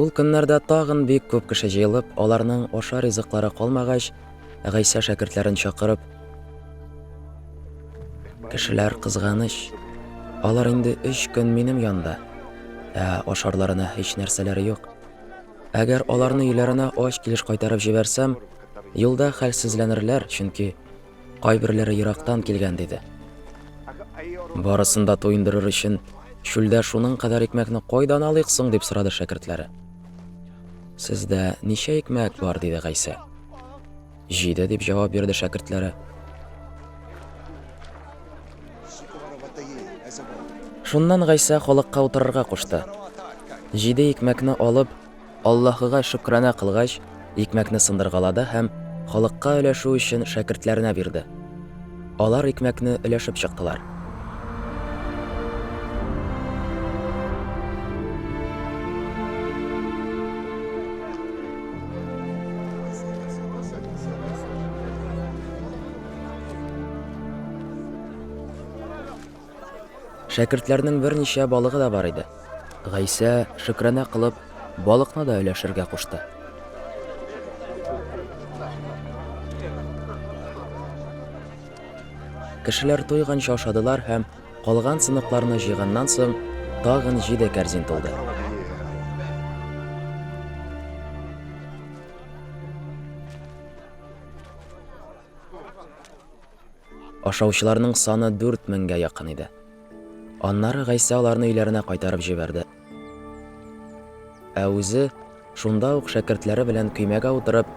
Ул көннәрдә тагын бик күп кеше җыелып, аларның ашар ризыклары калмагач, Гайсә шәкертләрен чакырып, Кешеләр кызганыч. Алар инде өч көн минем янда, ә ашарларына һич нәрсәләре юк. Әгәр аларны өйләренә ач килеш кайтарып җибәрсәм, юлда хәлсезләнерләр, чөнки кайберләре ерактан килгән, диде. Барысын да туендырыр өчен чүлдә шуның кадәр икмәкне кайдан алыйк соң, дип сорады шәкертләре. Сездә ничә икмәк бар, диде Гайсә. Җиде, дип җавап бирде шәкертләре. Шуннан Гайсә халыкка утырырга кушты. Җиде икмәкне алып, Аллаһыга шөкрана кылгач, икмәкне сындыргалады һәм халыкка өләшү өчен шәкертләренә бирде. Алар икмәкне өләшеп чыктылар. Шәкертләрнең берничә балыгы да бар иде. Гайсә, шөкрана кылып, балыкны да өләшергә кушты. Кешеләр туйганчы ашадылар һәм калган сыныкларны җыйганнан соң тагын җиде кәрзин тулды. Ашаучыларның саны 4000гә якын иде. Аннары Гайсә аларны өйләренә кайтарып җибәрде. Ә үзе шунда ук шәкертләре белән көймәгә утырып,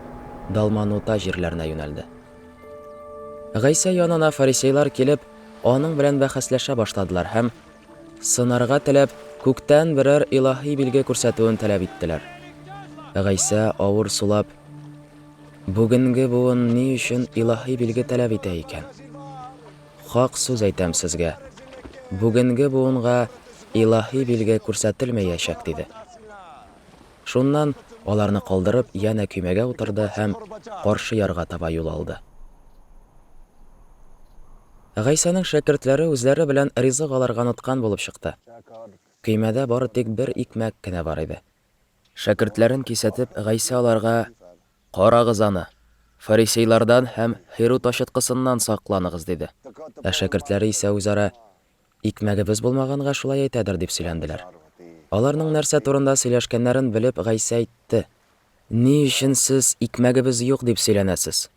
Далманута җирләренә юнәлде. Гайсә янына фарисейлар килеп, аның белән бәхәсләшә башладылар һәм, сынарга теләп, күктән берәр илаһи билге күрсәтүен таләп иттеләр. Гайсә, авыр сулап, Бүгенге буын ни өчен илаһи билге таләп итә икән? Хак сүз әйтәм сезгә, бүгенге буынга илаһи билге күрсәтелмәячәк, диде. Шуннан, аларны калдырып, янә көймәгә утырды һәм каршы ярга таба юл алды. Гайсәнең шәкертләре үзләре белән ризык алырга оныткан булып чыкты. Көймәдә бары тик бер икмәк кенә бар иде. Шәкертләрен кисәтеп, Гайсә аларга, Карагыз аны, фарисейлардан һәм Һируд ачыткысыннан сакланыгыз, диде. Ә шәкертләре исә үзара, Икмәгебез булмаганга шулай әйтәдер, дип сөйләнделәр. Аларның нәрсә турында сөйләшкәннәрен белеп, Гайсә әйтте, Ни өчен сез, Икмәгебез юк, дип сөйләнәсез?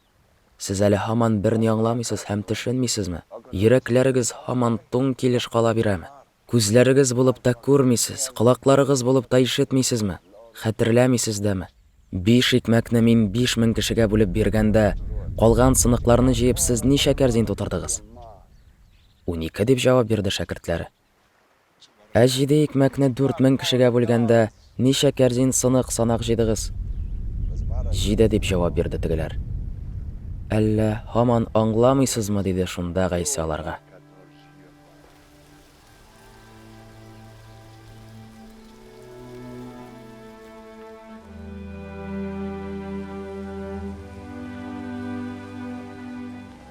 Сез әле һаман берни аңламыйсыз һәм төшенмисезме? Йөрәкләрегез һаман туң килеш кала бирәме? Күзләрегез булып та күрмисез, колакларыгыз булып та ишетмисезме? Хәтерләмисез дәме? Биш икмәкне мин 5000 кешегә бүлеп биргәндә, калган сыныкларны җыеп, сез ничә кәрзин тутырдыгыз? 12, дип җавап бирде шәкертләре. Ә җиде икмәкне 4000 кешегә бүлгәндә, ничә кәрзин сынык санак җыйдыгыз? Җиде, дип җавап бирде тегеләр. Әллә һаман аңламыйсызмы? диде шунда Гайсә аларга.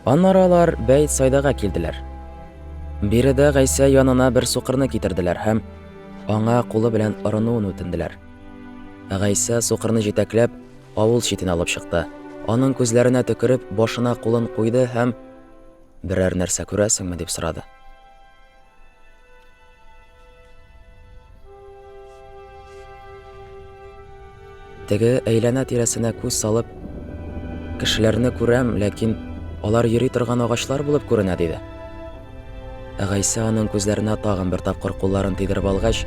Аннары алар Бәйт-Сайдага килделәр. Биредә Гайсә янына бер сукырны китерделәр һәм аңа кулы белән орынуын үтенделәр. Гайсә сукырны җитәкләп авыл читенә алып чыкты. Аның күзләренә төкереп, башына кулын куйды һәм Берәр нәрсә күрәсеңме? дип сорады. Теге әйләнә-тирәсенә күз салып, кешеләрне күрәм, ләкин алар йөри торган агачлар булып күренә, диде. Гайсә аның күзләренә тагын бер тапкыр кулларын тидереп алгач,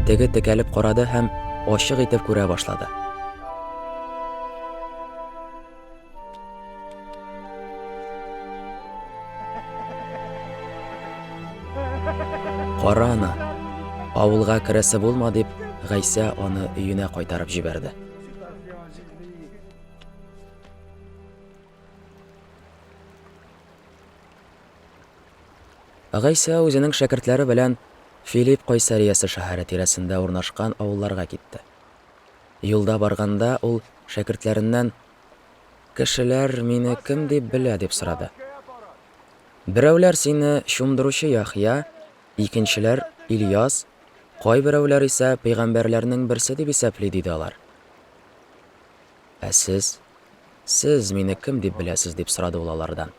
теге текәлеп карады һәм ачык итеп күрә башлады. Кара аны, авылга керәсе булма, дип, Гайсә аны өенә кайтарып җибәрде. Гайсә үзенең шәкертләре белән Филипп Кайсариясе шәһәре тирәсендә урнашкан авылларга китте. Юлда барганда ул шәкертләреннән, Кешеләр мине кем дип белә? дип сорады. Берәүләр сине Чумдыручы Яхъя, икенчеләр, Ильяс, Кайберәүләр исә пәйгамбәрләрнең берсе дип исәпли, диде алар. Ә сез? Сез мине кем дип беләсез? дип сорады ул алардан.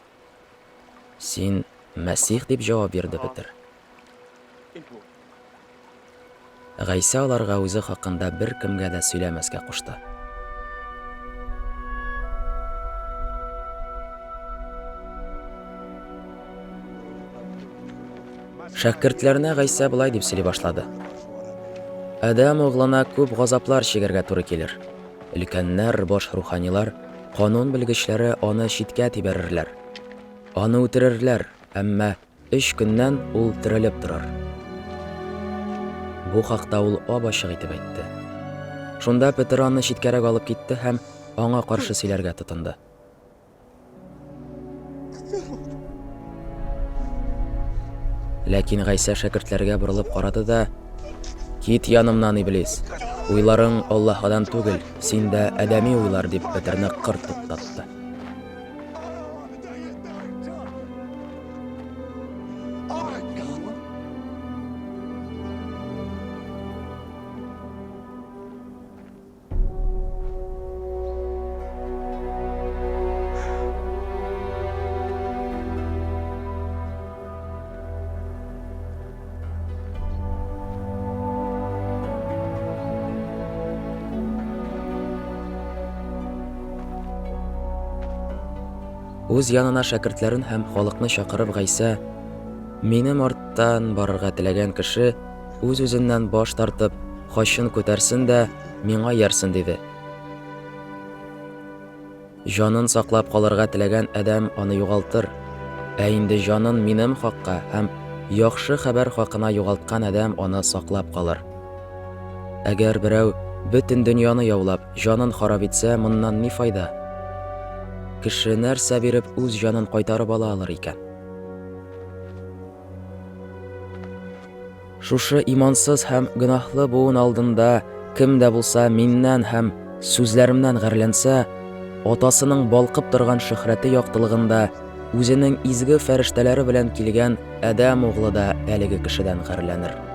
Син, Мәсих, дип җавап бирде Петер. Гайсә аларга үзе хакында беркемгә дә сөйләмәскә кушты. Шәкертләренә Гайсә болай дип сөйли башлады. Адәм углына күп газаплар чигәргә туры килер. Өлкәннәр, баш руханилар, канун белгечләре аны читкә тибәрерләр. Аны үтерерләр, әмма өч көннән ул терелеп торыр. Бу хакта ул ап-ачык итеп әйтте. Шунда Петер аны читкәрәк алып китте һәм аңа каршы сөйләргә тотынды. Ләкин Гайсә шәкертләргә борылып карады да, Кит янымнан, иблис! Уйларың Аллаһыдан түгел, синдә адәми уйлар, дип Петерне кырт туктатты. Үз янына шәкертләрен һәм халыкны чакырып Гайсә, Минем арттан барырга теләгән кеше үз-үзеннән баш тартып, хачын күтәрсен дә, миңа иярсен, диде. Җанын саклап калырга теләгән адәм аны югалтыр, ә инде җанын минем хакка һәм яхшы хәбәр хакына югалткан адәм аны саклап калыр. Әгәр берәү бөтен дөньяны яулап, җанын харап итсә, моннан ни файда? Кеше нәрсә биреп үз җанын кайтарып ала алыр икән? Шушы имансыз һәм гөнаһлы буын алдында кем дә булса миннән һәм сүзләремнән гарьләнсә, Атасының балкып торган шөһрәте яктылыгында үзенең изге фәрештәләре белән килгән Адәм углы да әлеге кешедән гарьләнер.